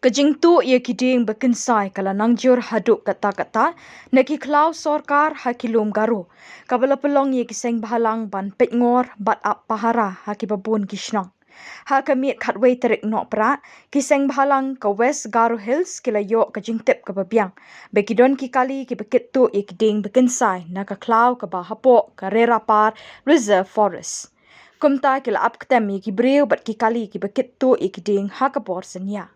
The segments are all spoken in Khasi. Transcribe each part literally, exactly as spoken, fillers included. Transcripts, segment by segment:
Ka jingtuh ïa ki dieng ba kynsai ka la nang jur haduh katta katta na ki khlaw sorkar ha ki lum Garo, kaba la pynlong ïa ki seng bhalang ban peit ngor bad ap pahara ha kiba bun ki shnong. Ha ka miet khatwei tarik Nohprah, ki seng bhalang ka West Garo Hills ki la ïoh ka jingtip kaba biang ba ki don ki kali kiba kit tuh ïa ki dieng ba kynsai na ka khlaw kaba hapoh ka Rerapar Reserve Forest. Kumta ki la ap ktem ïa ki briew bad ki kali kiba kit tuh ïa ki dieng ha ka por synñia.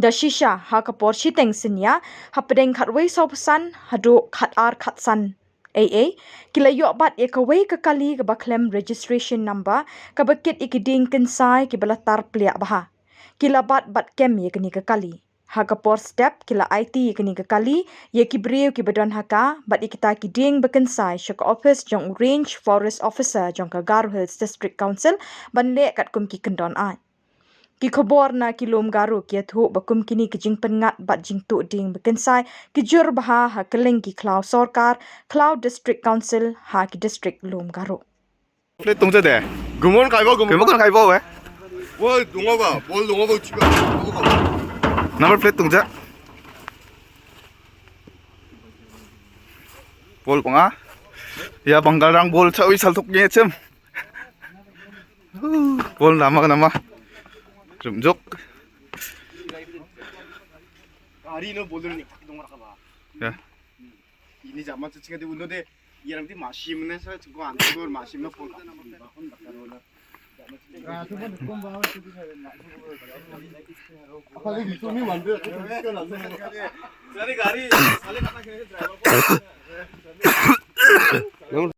Da shisha ha ka por shiteng synñia, hapdeng khatwei sawphew san haduh khatar khatsan A A, ki la ïoh bat ïa kawei ka kali kaba khlem registration number kaba kit ïa ki dieng kynsai kiba la tar pliah bha. Ki la bat bad kem ïa kane ka kali. Ha ka por step ki la aiti ïa kane ka kali ïa ki briew kiba don ha ka bad ïa kita ki dieng ba kynsai sha ka ophis jong u Range Forest Officer jong ka Garo Hills District Council ban leh katkum ki kyndon aiñ. Ki khubor na ki lum Garo ki ïathuh ba kum kine ki jingpynngat bad jingtuh dieng ba kynsai ki jur bha ha kylleng ki khlaw sorkar, khlaw District Council ha ki district lum Garo. Plate tung cha de. Gumon kai ba, gumon. Gumon kai ba, eh? Bol dunga ba, bol dunga ba, chika. Number plate tung cha. Bol panga. Ya, Bangal rang bol cha wi sal tuk nge chem. Bol nama nama. Rumjuk. Gari no bol ni dong rakaba. Ya. Ini zaman tu cakap dia uno deh. Yang nanti masih mana saya cakap antar gua masih mana pun. Apa lagi itu ni mandor? Saya gari, saya kata kena driver.